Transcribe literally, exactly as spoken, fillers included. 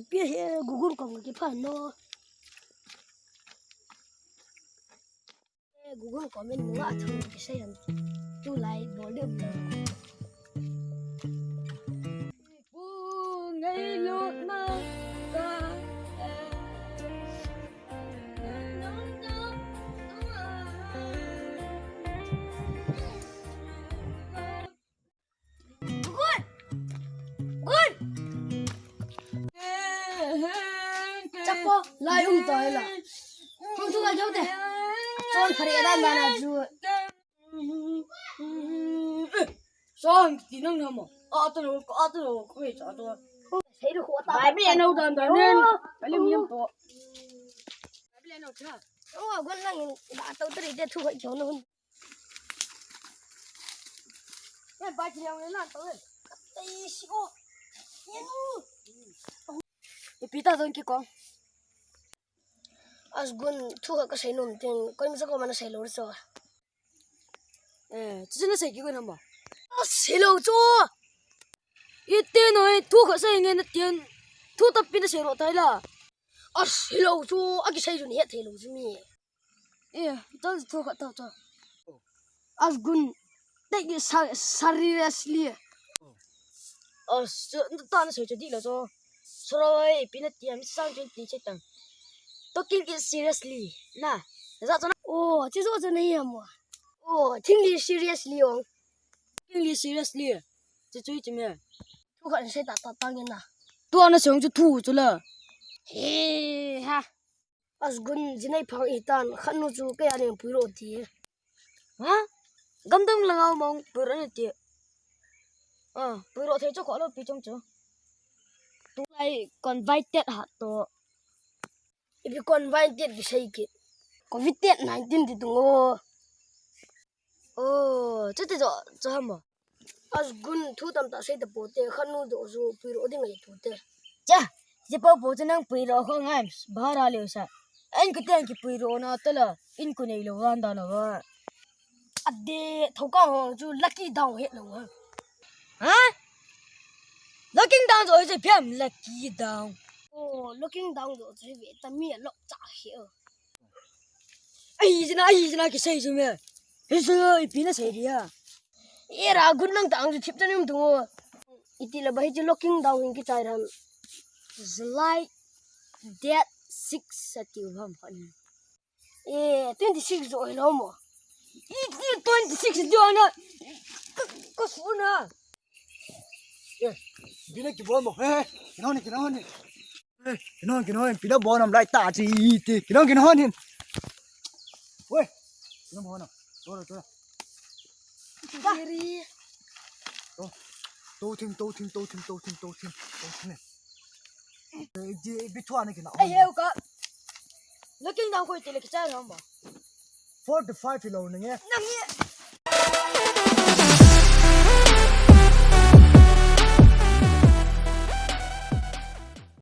Pi he Google kom ki phan no. Google kom in nunga thum ki sei han. Tu lai bol de. Pu ngai lo ma ka. Gun! Gun! Chapo, lai um ta la. Hung tu la jao te. Chon phare da na na ju. Song ti nang na mo. A to lo, a to lo, ko cha to. Sei ru ko ta. Bai bi no dan dan nen. Bai lim lim to. Bai bi no cha. O, gun nang da to tri de thu ko no. Ipi ta dong kikong. As gun thu khat kasei nom tin, koima sa koma nasei lou chu. Eh, chu chu nasei kikong ham ba? As hilou chu. Iti noi thu khat sei nge nati. Thu tampi nasei lou tai la. As hilou chu, akisei chu nahet thei lou chu mi. Eh, chal thu khat tao cho. As gun, take it ser-, seriously. As, ta nasei cho di la cho. Soroi, pi nati am sang chun ti che tang. Taking it seriously. Na, na za cho na. Oh, chi zo cho na yam wa. Oh, taking it seriously ong. Taking it seriously. Chu chu chi me. Thu khat sei ta ta tang na. Tu ana sei ong chu thu chu la. He ha. As gun jinei phang i tan, khat nu chu kei a ding puiro ti. Ha? Gamdang langa mong puiro ni ti. Ah, puiro thei chu kho lo pi chong chu. Tu lai convicted ha to. Ipi convicted kisei kit. Covid nineteen ti tung o. Oh, chuti jo, cho ham mo. As gun thu tamtah sei ta pote, khat nu jo chu puiro ding ngai tu te. Cha, je po po chu nang puiro kho ngai, bhara leo sa. An kite an kipuiro na ta la, in ku nei lo wan da lo wa. Ade, thoka ho chu lucky down he lo wa. Ha? Looking down jo chu phiam lucky down. Oh, looking down jo chu ve ta mi a lok cha he o. Ai, jina, ai, jina, kisei chu me. Hi chu, ipi nasei dia. Era, gun nang tang chu thip ta nim tu. Iti la ba hi chu looking down in kichai ram. July date six sa ti u ham hon. Eh, twenty six jo hi lo mo. I, i twenty six jo na. Ka, ka su na. Eh, bina ki bol mo. Eh, eh, kino ni, kino ni. Eh, kino, kino, pida bon am lai ta chi ti. Kino, kino hin. Wei, kino bon am. Tora, tora. Kiri. To, to thim, to thim, to thim, to thim, to thim, to thim. Eh, je, bi thua ni kino. Eh, eu ka. Looking down ko ti le kicha ram ba. Forty five kilo ni nge. Nang ye.